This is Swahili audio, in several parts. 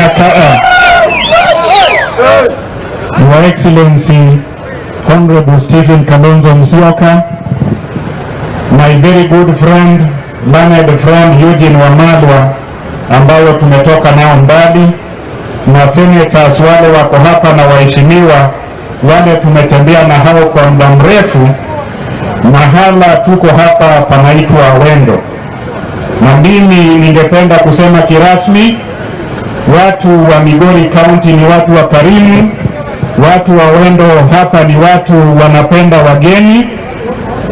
Kenya kaa. Your Excellency Honorable Stephen Kalonzo Musyoka, my very good friend, learned friend Eugene Wamalwa, ambayo tumetoka nao mbali, na senators wale wako hapa na waheshimiwa wale tumetembea na hao kwa muda mrefu. Mahala tuko hapa panaitwa Awendo, na mimi ningependa kusema kirasmi, watu wa Migori County ni watu wakarimu, watu wa Awendo hapa ni watu wanapenda wageni,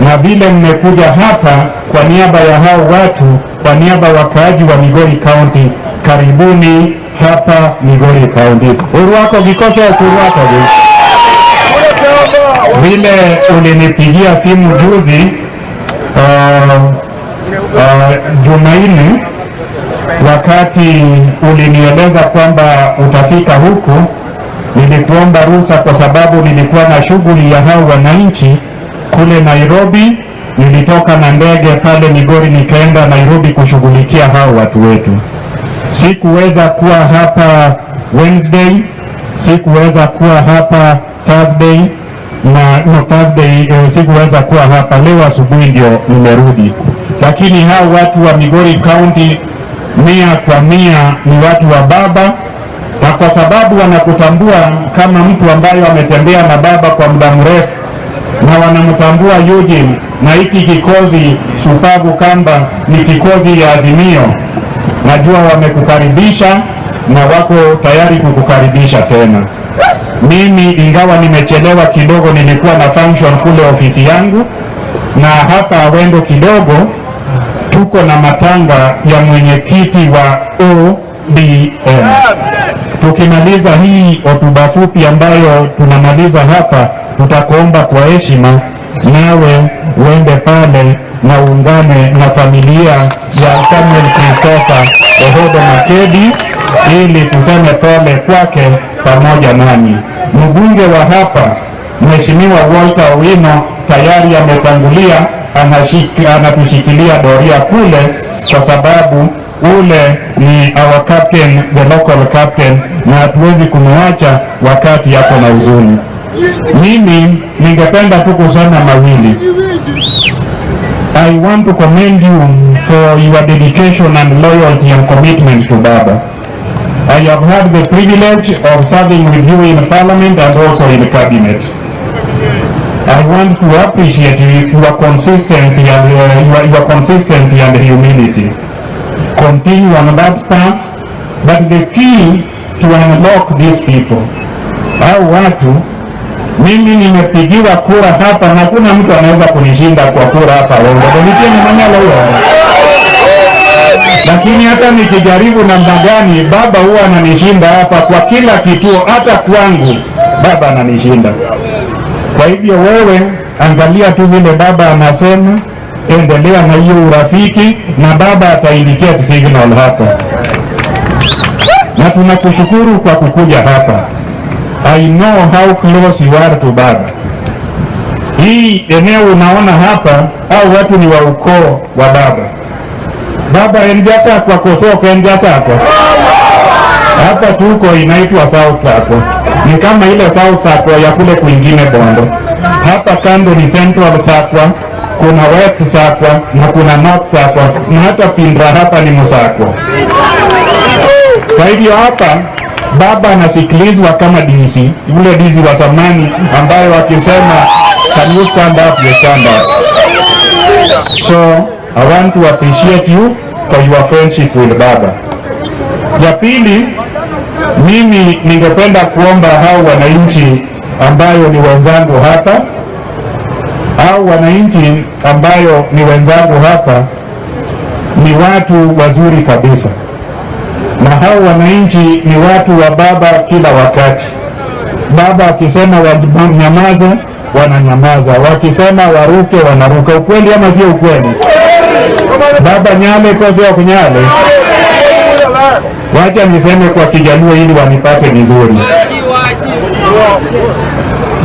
na vile mmekuja hapa kwa niaba ya hao watu, kwa niaba ya wakaaji wa Migori County, karibuni hapa Migori County. Urwako gikose urwako gi. Vile ulinipigia simu juzi, Jumanne, wakati ulinieleza kwamba utafika huku, nilikuomba ruhusa kwa sababu nilikuwa na shughuli ya hao wananchi kule Nairobi. Nilitoka na ndege pale Migori nikaenda Nairobi kushughulikia hao watu wetu. Sikuweza kuwa hapa Wednesday, sikuweza kuwa hapa Thursday na no, Thursday sikuweza kuwa hapa leo. Asubuhi ndio nimerudi, lakini hao watu wa Migori County 100% ni watu wa baba, na kwa sababu wanakutambua kama mtu ambaye ametembea na baba kwa muda mrefu, na wanamtambua Eugene na hiki kikosi shupavu kamba ni kikosi ya Azimio, najua wamekukaribisha na wako tayari kukukaribisha tena. Mimi ingawa nimechelewa kidogo, nilikuwa na function kule ofisi yangu, na hapa Awendo kidogo tuko na matanga ya mwenyekiti wa ODM. Tukimaliza hii hotuba fupi ambayo tunamaliza hapa, tutakuomba kwa heshima nawe uende pale na uungane na familia ya Samuel Christopher Ohodo Makedi ili tuseme pole kwake pamoja nani. Mbunge wa hapa Mheshimiwa Walter Owino tayari ametangulia, anatushikilia doria kule, kwa sababu ule ni our captain, the local captain, na hatuwezi kumwacha wakati yako na huzuni. Mimi ningependa tu kusema mawili. I want to commend you for your dedication and loyalty and commitment to Baba. I have had the privilege of serving with you in Parliament and also in the Cabinet. I want to appreciate your consistency and humility. Continue on that path, but the key to unlock these people, hao watu, mimi nimepigiwa kura hapa na hakuna mtu anaweza kunishinda kwa kura hapa Awendo. Nitie manyalo huyo. Lakini hata nikijaribu namna gani, baba huwa ananishinda hapa kwa kila kituo, hata kwangu baba ananishinda. Kwa hivyo wewe angalia tu vile baba anasema, endelea na hiyo urafiki na baba ataindicate signal hapa, na tunakushukuru kwa kukuja hapa. I know how close you are to baba. Hii eneo unaona hapa, au watu ni wa ukoo wa baba. Baba en Jasakwa koso ok en Jasakwa? Hapa tuko inaitwa South Sakwa, ni kama ile South Sakwa ya kule kwingine Bondo. Hapa kando ni Central Sakwa, kuna West Sakwa na kuna North Sakwa na hata Pindra hapa ni Musakwa. Kwa hivyo hapa baba anasikilizwa kama DC, yule DC wa zamani ambayo akisema "Can you stand up?", you stand up. So I want to appreciate you for your friendship with baba. Ya pili, mimi ningependa kuomba hao wananchi ambayo ni wenzangu hapa, hao wananchi ambayo ni wenzangu hapa ni watu wazuri kabisa, na hao wananchi ni watu wa baba kila wakati. Baba akisema wanyamaze, wananyamaza, wakisema waruke, wanaruka. Ukweli ama sio ukweli? Baba nyale koso kunyale? Wacha niseme kwa Kijaluo ili wanipate vizuri.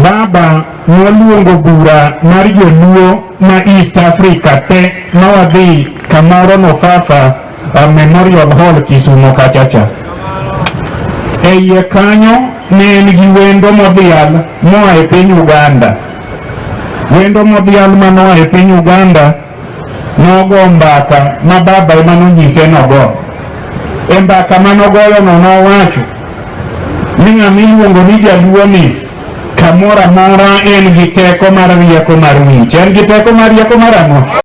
Baba noluongo bura mar joluo ma East Africa te mawadhi kamoro no Fafa Memorial Hall Kisumo kachacha. E iye kanyo ne en gi wendo modhial moa e piny Uganda. Wendo modhial manoa e piny Uganda nogo mbaka ma baba ema nonyise nogo. E mbaka manogoyono nowacho ni ng'ama iluongo ni Jaluo ni kamoro amora en gi teko mar rieko mar wich. En gi teko mar rieko mar ang'o?